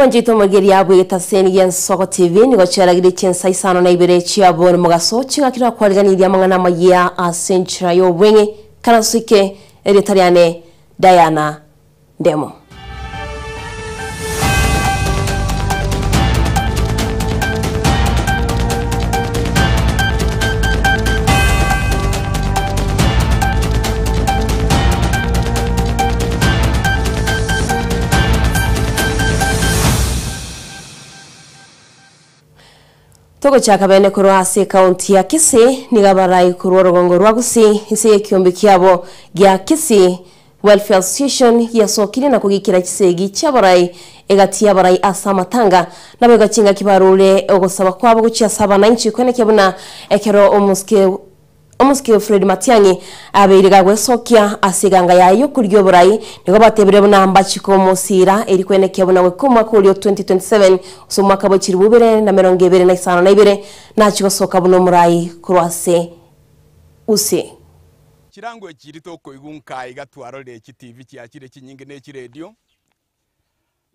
Mwanchete omogeria bw'egetaseni gi'Ensoko TV nigo chiaragire chinsa isano na ibere chia bono mogaso chingaki nakwariganirie amang'ana amayia ase enchera y'obweng'e karansoike erieta riane Diana Ndemo. Togochaka bene korwa ase ekaunti ya Kisii, nigo abarai korwa orogongo rwa Gusii inse y'ekiombe kiabo gia Kisii Welfare Association giasokirie na kogikera chisegi chi'abarai egati y'abarai ase amatanga. Naboigo chingaki barure ogosaba kwabo gochia ase abananchi koenekia buna ekero omosike Omosike Fred Matiang'i abeire gagwesokia ase eganga yaye y'okorigia oborai, nigo batebire buna mbachie komosiira eri kwenekia buna goika omwaka oria o 2027 gose omwaka bwe chilifu ibere na emerongo ebere na isano na ibere nachie gosoka buna omorai korwa ase Gusii. Chirango echi ritokoigwa nka iga twarorire chitivi chiachire chinyinge ne chiredio,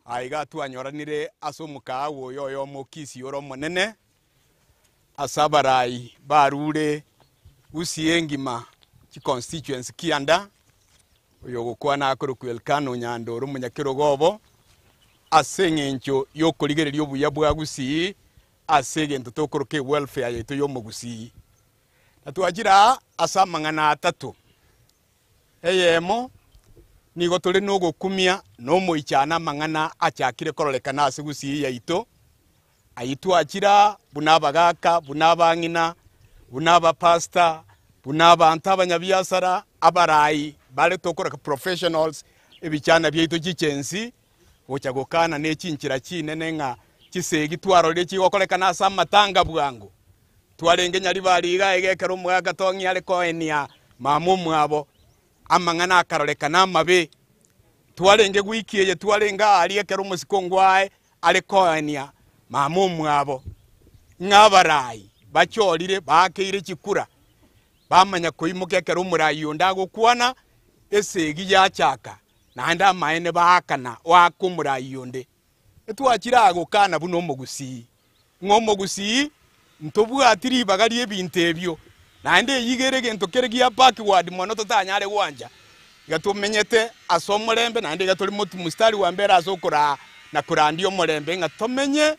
Aiga twanyoranire ase omokaawa oyo oyomo o Kisii ore omonene, ase abarai barure Gusii engima chiconstituency kianda, oyo ogokwana akorokwa Elkana Onyando ore omonyakerogo obo, ase eng'encho y'okorigereria obuya bwa Gusii ase egento tokoroka ewelfare yaito y'omogusii. Na twachire aa ase amang'ana atato. Eyemo, nigo tore nogokumia na omoichano amang'ana achakire kororekana ase gusii yaito, ayio twachire aa buna abagaka, buna abang'ina, buna abapastor, buna abanto abanyabiasara, abarai bare tokoraka professionals, ebichana biaito chichensi, gocha gokana ne chinchera chinene ng'a chisegi twarorire chigokorekana ase amatanga bwango. Twarenge nyaribari iga iga ekero omogaka Tong'i are koenia mama omwabo, amang'ana akarorekana amabe. Twarenge wiki eye twarenge aaria ekero omosike ongwae are koenia mama omwabo, ng'a abarai bachorire baakeire chikura, bamanya koimoka ekero omorai onde agokwana, esegi yachaka, naende amaene baakana oaka omorai onde. Etwachire aa gokana buna omogusii, ng'a omogusii ntobwati ribaga ri'ebinto ebio, naende eyio iga ere egento kere gia backward mono totanyare gwancha. Iga tomenyete ase omorembe naende iga tore mot mstari wa mbere ase okoraa na korandia omorembe ng'a tomenye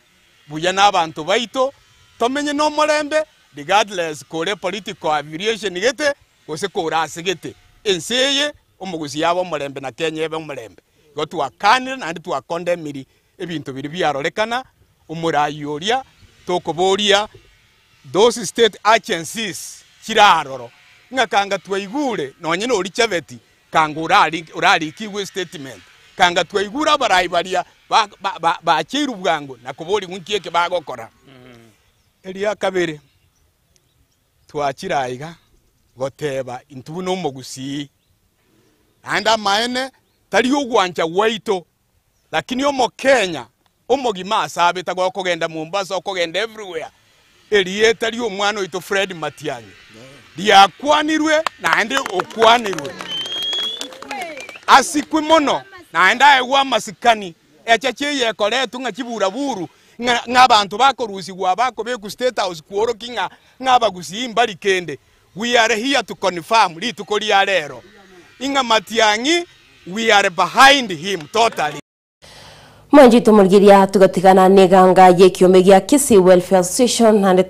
buya na abanto baito, tomenye na omorembe regardless kore political affiliation gete gose kore ase gete. Ense eye omogusii abe omorembe na Kenya ebe omorembe. Igo twakanire naende twakondemiri ebinto biria biarorekana, omoraai oria tokoboria those state agencies chire aroro, ng'a kanga twaigure nonye na oria Chebeti kanga orari orarikigwe estatement, kanga twaigure abarai baria ba ba bacheirwe bwango na koborigwa nki eke bagokora. Eria kabere, twachire aiga goteba intwe buna omogusii, naende amaene tari ogwancha gwaito, lakini omokenya omogima ase abete gokogenda Mombasa okogenda everywhere, erieta ri'omwana oito Fred Matiang'i riakwanirwe naende okwanirwe, asikwe mono naende aegwe amasikani, echeche eye ekoretwe ng'a chiburaburu ng'a ng'a abanto bakorusigwa bakobekwa state house kworokia ng'a ng'a abagusii mbari kende. We are here to confirm rituko ria rero ing'a Matiang'i we are behind him totally. Mwanchete omorigeria togatigana neganga y'ekiombe gia Kisii Welfare Association naende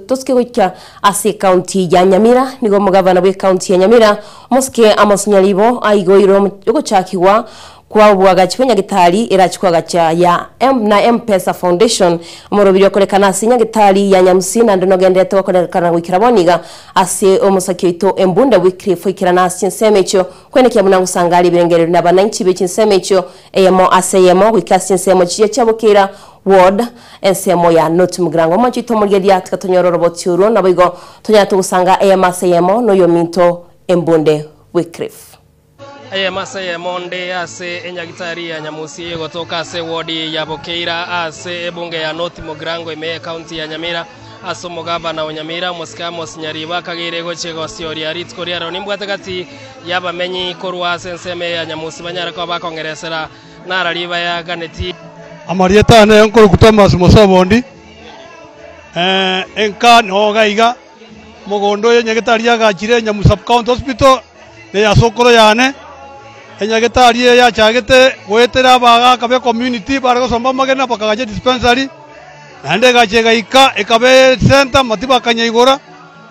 tosuke goika ase ekaunti ya Nyamira. Nigo omogavana bw'ekaunti ya Nyamira omosike Amos Nyaribo aigoire ogochakigwa kwa oboagachi bwa Nyagetari erachi koagacha ya na M-Pesa Foundation omorobiri okorekana ase Nyagetari ya Nyamusi naende nogenderete gokorekana goikera bono iga ase omosaki oito Embunda Wycliffe oikerana ase chinsemo echio kwenekia buna ngosangare ebirengererio na abananchi be chinsemo echio eyemo ase eyemo goika ase chinsemo chiria chiabokeira Ward ensemo ya North Mugirango. Omwancho oito omorigereria tiga tonyore oroboti orwo naboigo tonyare togosanga eyemo ase eyemo noyominto Embunde Wycliffe. Eyemo ase eyemo onde ase enyagitari ya Nyamusi egotoka ase ewodi ya Bokeira ase ebunge ya North Mugirango ime y'Ekaunti ya Nyamira. Ase omogabana o Nyamira omosike Amos Nyaribo akageire gochia gosioria rituko ria rero nimbwate gati y'abamenyi korwa ase ensemo eye ya Nyamusi banyare koba bakong'eresera nara ribayaganeti. Amarieta ane nkorokwa Thomas Mosobondi, enka noo iga iga, omogondo oyo nyagetari agachire Nyamusi Sub County Hospital, na ase okoro yane, enyagetari eye yachagete goetera abagaka be community bare gosomba amagena bakagacha edispensary, naende egacha egaika ekaba ecenter matiba akanyaigora,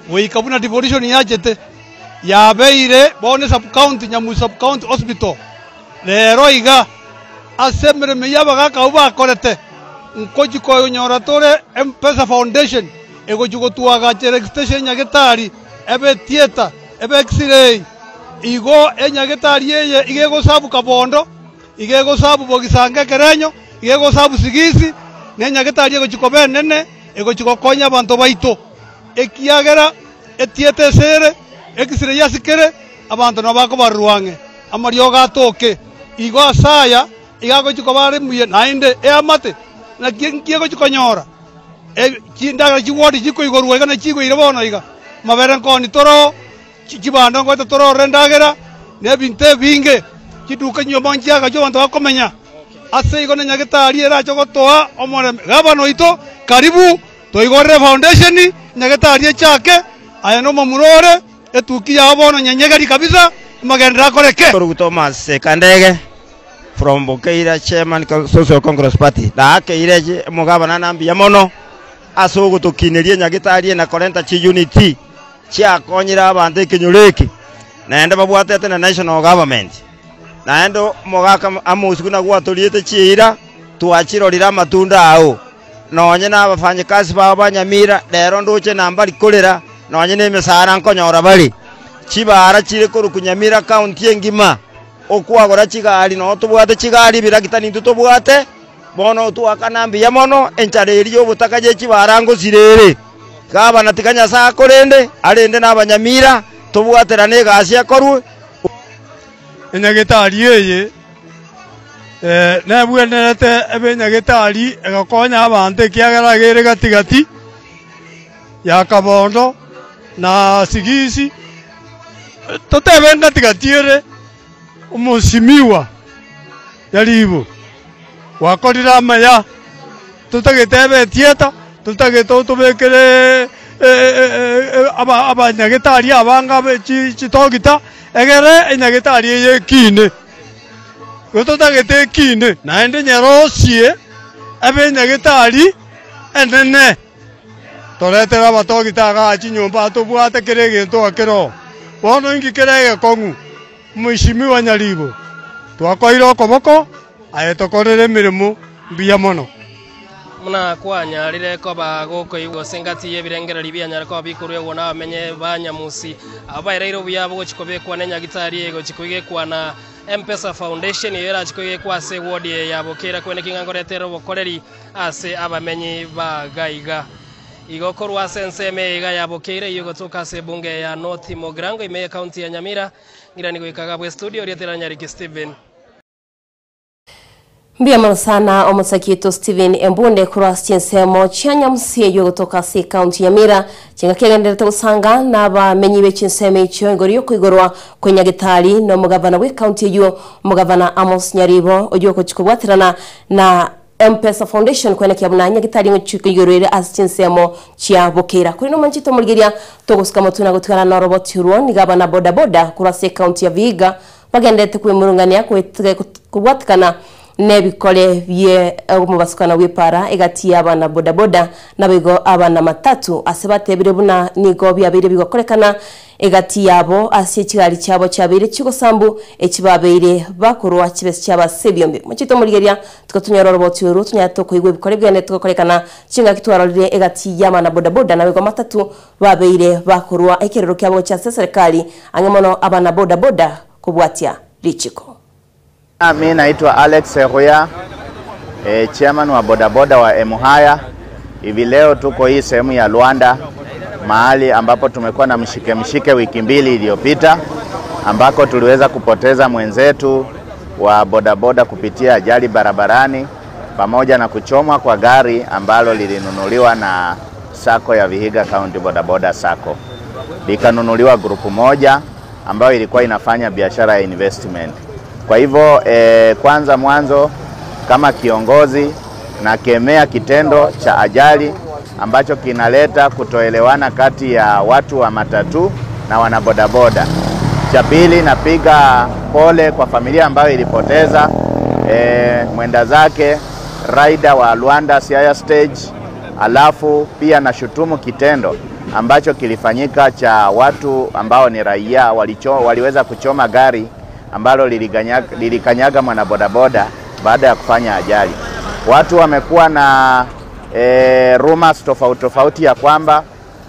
goika buna devolution yachete, yabeire bono esub county Nyamusi Sub County Hospital. Rero iga, ase emeremo eyio abagaaka abwo bakorete, nkochia konyora tore M-Pesa Foundation egochia gotwagachera extension enyagetari, ebe etheatre, ebe x-ray. Igo enyagetari eye iga egosabu Kabondo, iga egosabu Bogisango ekerenyo, iga egosabu Sigisi, na enyagetari egochia koba enene, egochia gokonya abanto baito, ekiagera etheatre ase ere, x-ray ase kere, abanto nabo bakobarerwa ang'e. Amariogo atoke, igo ase aya iga agochia koba are muya, naende eamate, naki nki egochia konyora? Chindagera chigwoti chikoigorwa iga na chigoire bono iga, amabere nkoni toro, chibando ngoeta torore endagera, na ebinto ebinge, chiduka chinyomba nchiagachwe abanto bakomenya. Ase igo na Nyagetari erache gotoa omorembe. Gavana oito, karibu toigorere efoundation, Nyagetari echake, aye nomomura ore. Etuki yao bono nyenyegeri kabisa, amagenderero akoreke. Nkorugu Thomas Kandege from Bokeira chairman Social Congress Party. Naakeire omogabana na mbuya mono ase ogotokineria enyagitari eye na korenta chiuniti chiakonyire abanto ekenyoro eke naende babwatete na national government. Naende omogaka Amos buna gwatoriete chiira twachirorire amatunda ao. Nonye nabafanyikasi bao ba Nyamira rero ndoche nambari korera, nonye nemesara nkonyora bare. Chibaara chire korokwa Nyamira county engima, okwagora chigari noo tobwate chigari ebirakita nintwe tobwate, bono otwakana mbuya mono, enchara eria yobotaka ye chibaara ngosira ere. Gavana tiga Nyasae akorende, arende na abanyamira, tobwaterane egasi ekorwe. Enyagetari eye Nebwenerete ebe nyagetari egokonya abanto, ekiagera iga ere gati-gati ya kabondo na sigisi, totebe ngati-gati ere omosimiwa Nyaribo, gwakorire amaya, totagete ebe etieta, totagete otobekere abanyagetari abange abe chitogita, egere enyagetari eye ekine. Igo totagete ekine, naende nyerosie ebe enyagetari enene. Toretere abatogita igaa chinyomba tobwate kera egento iga keroo. Bono inki kere egekong'u? Mweshimiwa Nyaribo, twakoeire okoboko, aye tokorere emeremo mbuya mono. Buna kwanyarire koba gokoigwa gose engati y'ebirengererio bianyare koba bikoruegwa nabamenye ba Nyamusi, abwo baereire obuya bogochia kobekwa nenyagitari egochia koigekwa na M-Pesa Foundation eyo erachie koigekwa ase eward eye ya Bokera kweneki ng'a nkoretera obokoreri ase abamenyi ba gaiga. Igo korwa ase ensemo eye iga ya Bokeira eyio egotoka ase ebunge ya North Mugirango ime y'ecounty ya Nyamira, ng'irani goika gabwe estudio rietera Nyariki Stephen. Mbuya mono sana omosaki oito Stephen Embunde korwa ase chinsemo chia Nyamusi eyio egotoka ase ecounty ya Nyamira chingaki agendererete gosanga nabamenyi be chinsemo echio igoro yokoigorwa kwe nyagetari na omogavana bwe ecounty eyio omogavana Amos Nyaribo oyio ogochia kobwaterana na M-Pesa Foundation koenekia buna nyagetari ngochia koigorwa ere ase chinsemo chia Bokeira. Korende omwanchete omorigeria togosuka motwe na gotigana noroboti orwo nigo abana boda boda korwa ase ecounty ya Vihiga Bagenderete kwemurungania kobwatikana nebikore bie omobasukano bw'epaara egati y'abana bodaboda naboigo abana matatu ase batebire buna nigo biabeire bigokorekana egati yabo ase chigari chiabo chiabeire chigosambu echi babeire bakorwa chibesa chiabo ase ebiombe. Mochie tomorigeria tukatonyora oroboti orwo tonyare tokoigwa ebikore bigenderete gokorekana chingaki twarorire egati y'abana bodaboda naboigo matatu Babeire bakorua ekerero kiabo gochia ase eserekari, ang'e mono abana boda boda kobwatia richiko. Mi naitwa Alex Sehuya, eh, chairman wa bodaboda wa Emuhaya. Hivi leo tuko hii sehemu ya Luanda, mahali ambapo tumekuwa na mshike mshike wiki mbili iliyopita, ambako tuliweza kupoteza mwenzetu wa bodaboda kupitia ajali barabarani pamoja na kuchomwa kwa gari ambalo lilinunuliwa na Sacco ya Vihiga County Bodaboda Sacco likanunuliwa grupu moja ambayo ilikuwa inafanya biashara ya investment. Kwa hivyo eh, kwanza mwanzo kama kiongozi Nakemea kitendo cha ajali ambacho kinaleta kutoelewana kati ya watu wa matatu na wanabodaboda. Cha pili, napiga pole kwa familia ambayo ilipoteza mwenda zake rider wa Luanda Siaya Stage. Alafu pia nashutumu kitendo ambacho kilifanyika cha watu ambao ni raia waliweza kuchoma gari ambalo lilikanyaga mwanabodaboda baada ya kufanya ajali. Watu wamekuwa na rumors tofauti tofauti ya kwamba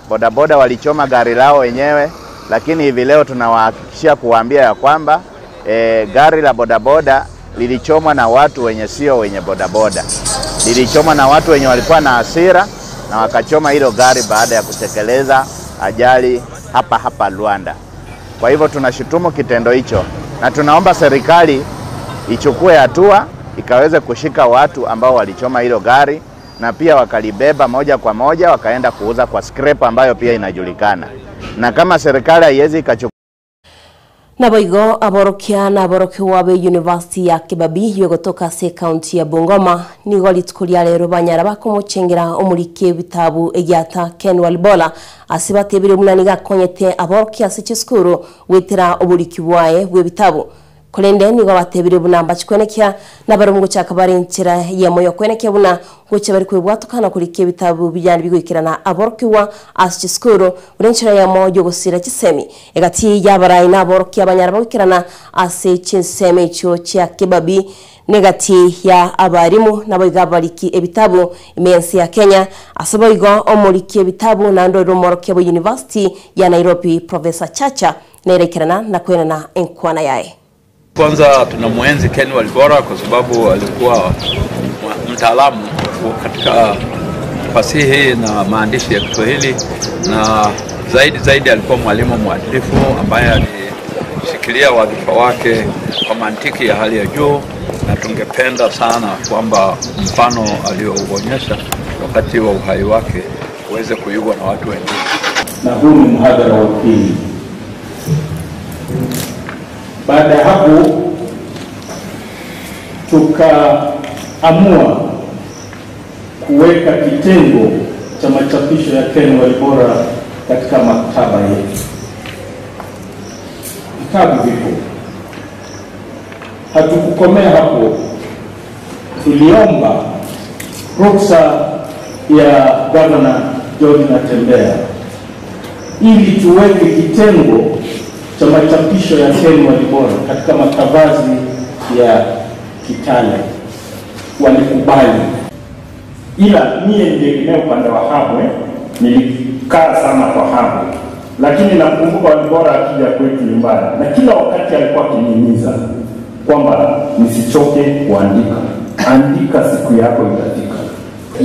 bodaboda walichoma gari lao wenyewe, lakini hivi leo tunawahakikishia kuwaambia ya kwamba gari la bodaboda lilichomwa na watu wenye sio wenye bodaboda, lilichomwa na watu wenye walikuwa na hasira na wakachoma hilo gari baada ya kutekeleza ajali hapa hapa Luanda. Kwa hivyo tunashutumu kitendo hicho na tunaomba serikali ichukue hatua ikaweze kushika watu ambao walichoma hilo gari na pia wakalibeba moja kwa moja wakaenda kuuza kwa scrap ambayo pia inajulikana. Na kama serikali haiwezi ikachukua Naboigo aborokia na aborokiwa be University ya Kibabii yogotoka se county ya Bungoma nigo rituko ria rero banyara bakomochengera omurike bitabu egiata Ken Walibola asibatebire omunani gakonyete aborokia ase chisukuru gwetera oboriki bwaye bwe bitabu korende nigo batebire buna mbachikwenekia nabaromu gochaka bare enchera yemo yokwenekia buna gocha bari kwebwatukana kurikia ebitabu bijani bigwikirana aborokiwa ase chisukuru buna enchera yemo yogosira chisemi egati yabarai na aborokia abanyara bagwikirana ase chinsemo echio chia Kibabii negati ya abarimu nabo bariki ebitabu emensi ya Kenya ase boigo omoriki ebitabu nando romorokia bo University ya Nairobi Professor Chacha nerekerana na kwenana enkwana yae. Kwanza tunamuenzi Ken Walibora kwa sababu alikuwa mtaalamu katika fasihi na maandishi ya Kiswahili, na zaidi alikuwa mwalimu mwadilifu ambaye alishikilia wadhifa wake kwa mantiki ya hali ya juu, na tungependa sana kwamba mfano aliouonyesha wakati wa uhai wake uweze kuigwa na watu wengine. Na huu ni mhadhara wa pili. Baada ya hapo tukaamua kuweka kitengo cha machapisho ya Ken Walibora katika maktaba yetu. Vitabu vipo. Hatukukomea hapo, tuliomba ruksa ya Governor George Natembeya ili tuweke kitengo cha machapisho ya Ken Walibora katika makavazi ya Kitale. Walikubali. Ila mie niliegemea upande wa Habwe, nilikaa sana kwa Habwe, lakini nakumbuka Walibora akija kwetu nyumbani, na kila wakati alikuwa akinihimiza kwamba nisichoke kuandika, andika, siku yako itafika.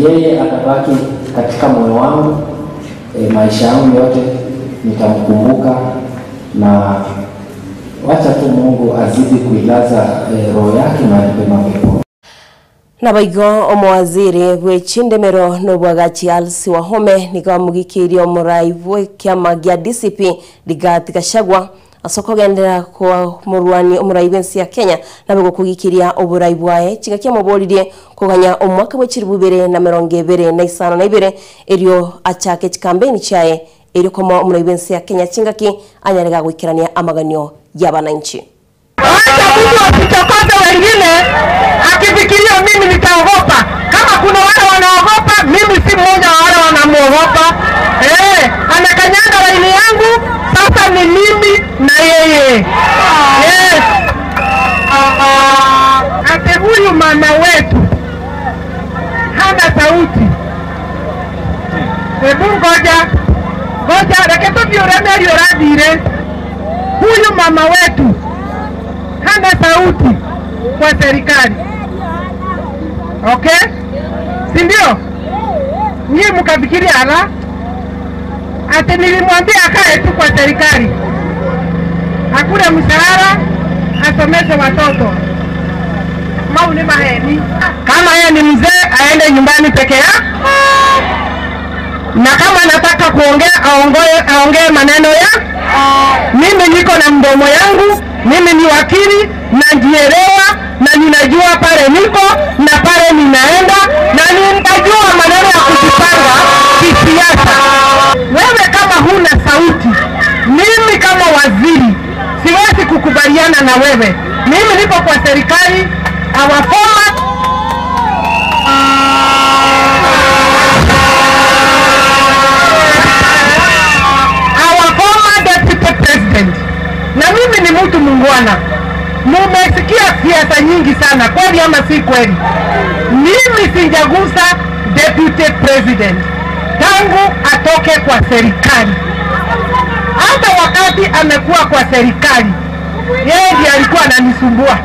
Yeye atabaki katika moyo wangu, maisha yangu yote nitamkumbuka, na wacha tu Mungu azidi kuilaza roho yake mahali pema peponi. Nabaigo omowaziri bwechindemero nobwagachi Alice Wahome nigo amugikirie omorai bwe kiama gia DCP Rigathi Gachagua asokogendera kwa murwani omorai bwensi ya Kenya nabo kugikiria oburai bwaye chigakia moboririe kuganya omwaka bwe 2025 na ibere erio achake chikampeni chaye erio koma omorai bwensi ya Kenya chingaki anyarega gwikirania amaganio ya bananchi. Wacha mtu asichokoze wengine akifikiria mimi nitaogopa. Kama kuna wale wanaogopa, mimi si mmoja wa wale wanamuogopa. Anakanyaga laini yangu, sasa ni mimi na yeye. Yes. Ate huyu mama wetu hana sauti. Hebu ngoja. Ngoja, reke tũthiĩ ũrĩa mĩario ĩrathire. Huyu mama wetu hana sauti kwa serikali. Okay? Si ndio? Nyie mkafikiria ala? Ati nilimwambia akae tu kwa serikali. Hakuna mshahara, asomeshe watoto. Mau ni maheni. Kama yeye ni mzee aende nyumbani peke yake. Na kama anataka kuongea aongee maneno ya mimi niko na mdomo yangu, mimi ni wakili najielewa na ninajua pale niko na pale ninaenda na ninajua maneno ya kujipanga kisiasa. Wewe kama huna sauti, mimi kama waziri siwezi kukubaliana na wewe. Mimi niko kwa serikali, our former our former deputy president, na mimi ni mtu mungwana. Mumesikia siasa nyingi sana, kweli ama si kweli? Mimi sijagusa deputy president tangu atoke kwa serikali. Hata wakati amekuwa kwa serikali, yeye ndiye alikuwa ananisumbua.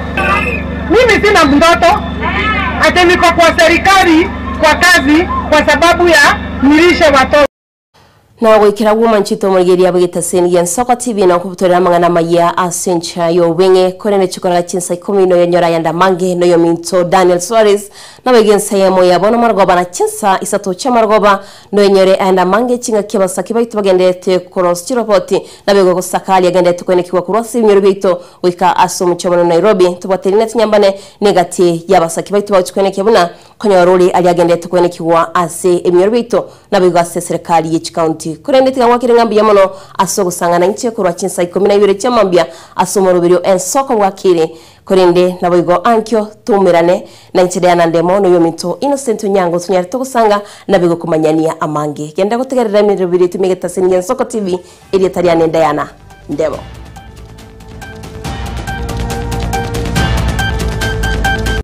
Mimi sina mtoto, ati niko kwa serikali kwa kazi kwa sababu ya nilishe watoto. Na gwikira guma nchito murigeria bwitaseni ya Nsoko TV na kubutorera mang'ana maya ase enchera ya obweng'e kore nechikoraga chinsa ikomi noyo nyora yanda mange noyo minto Daniel Suarez na bege ensa yemo yabo nomarogoba na chinsa isato chiamarogoba noyo nyore ayanda mange ching'aki abasaki baito bagenderete korosia chiropoti na bego gosaka aria agenderete kwenekigwa korwa ase ebinyoro biaito goika ase omochie omonene Nairobi tobwaterine tinyambane negati ya abasaki baito bagochi kwenekia buna konyora ore aria agenderete kwenekigwa ase ebinyoro biaito naboigo ase eserekari ye chikaunti. Korende tiga ngwakere ng'a mbuya mono ase ogosang'ana inche korwa chinsa ikomi na ibere chi'amambia ase omoroberio ensoko bwakire. Korende naboigo ankio toumerane na inche Diana Ndemo na oyominto Innocent Onyango tonyare togosanga naboigo komanyania amange. Genda gotegerera emeroberio etume egetaseni gia Ensoko TV, erieta riane Diana Ndemo.